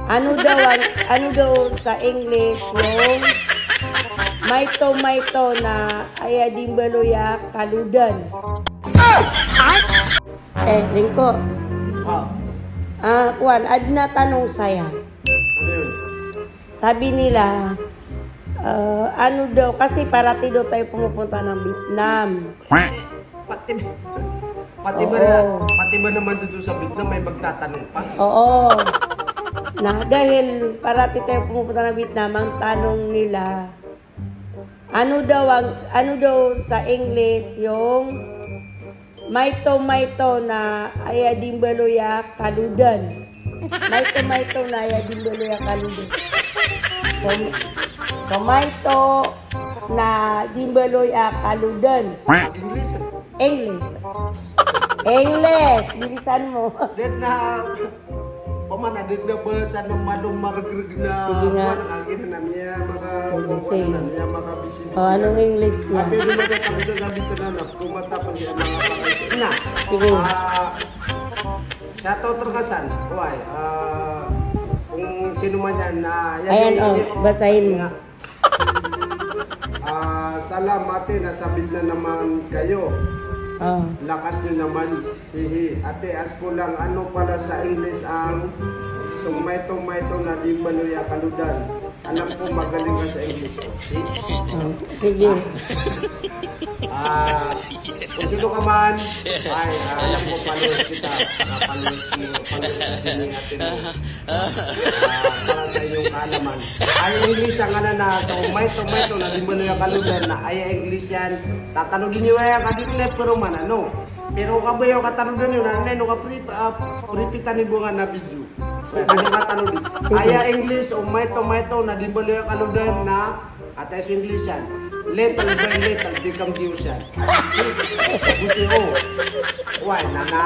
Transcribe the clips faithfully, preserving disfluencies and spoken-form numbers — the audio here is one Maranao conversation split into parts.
Ano daw ang, ano daw sa English yung maito-maito na aya di mbaloy a kalodan? Eh, lingkor. Ah, kuwan, adn a tanong saya. Sabi nila, eh, ano daw, kasi parati daw tayo pumupunta ng Vietnam. Pati, pati ba na, pati ba naman dito sa Vietnam may magtatanong pa? Oo. Na dahil parati tayo pumupunta ng Vietnam, ang tanong nila, ano daw ang, ano daw sa English yung maito-maito na aya di mbaloy a kalodan? Maito-maito na aya di mbaloy a kalodan. So, so maito na di mbaloy a kalodan. English. English. English. Bilisan mo. Dn a, pman a dn a basa na malo maregreg na. Sige nga. Kuwan, kagiya na miya maka, kuwan na miya maka bisi-bisi. O, anong English niya? Apiya di maka, kami to sabi ko na na, kumatapos siya maka, na. Sige. Ah, shout out rka san. Why? Ah, kung sino man yan na, yan. Ayan, o, basahin mo. Ah, salam ate, nasa Vietnam naman kayo. Ah. Lakas niyo naman. Hihi. Ate, ask ko lang, ano pala sa English ang so maito-maito na di mbaloy a kalodan? Alam ko magaling ka sa English ko. See? Ah, sige. Ah, kung sino ka man, ay, ah, alam ko, followers kita. Saka followers mo, followers kita ni ate mo. Ah, para sa inyong kaalaman. Ay, English ang ano na, so maito-maito na di mbaloy a kalodan na, ay, English yan. Tatanodi niyo aya, ka di ko na pero man, ano. Pero kabaya o katanodan iyo na, na, no, ka pre-, ah, prepitan i bo nga na video. Ay, ano katanodi? Aya English, o maito-maito na di mbaloy a kalodan na, Ate, so English yan. Little by little, become the ocean. Buti, o. Why, na, na,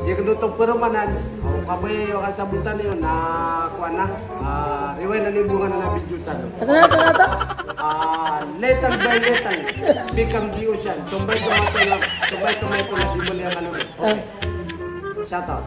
di ka doto peromanan. O, kabaya iyo kasabotan iyo na, kuwan na. Ah, rewind na ni bo nga na video tano. Ano na, ano na to? Ah, little by little, become the ocean. So maito-maito na, so maito-maito na di mbaloy a kalodan. Okay. Shout out.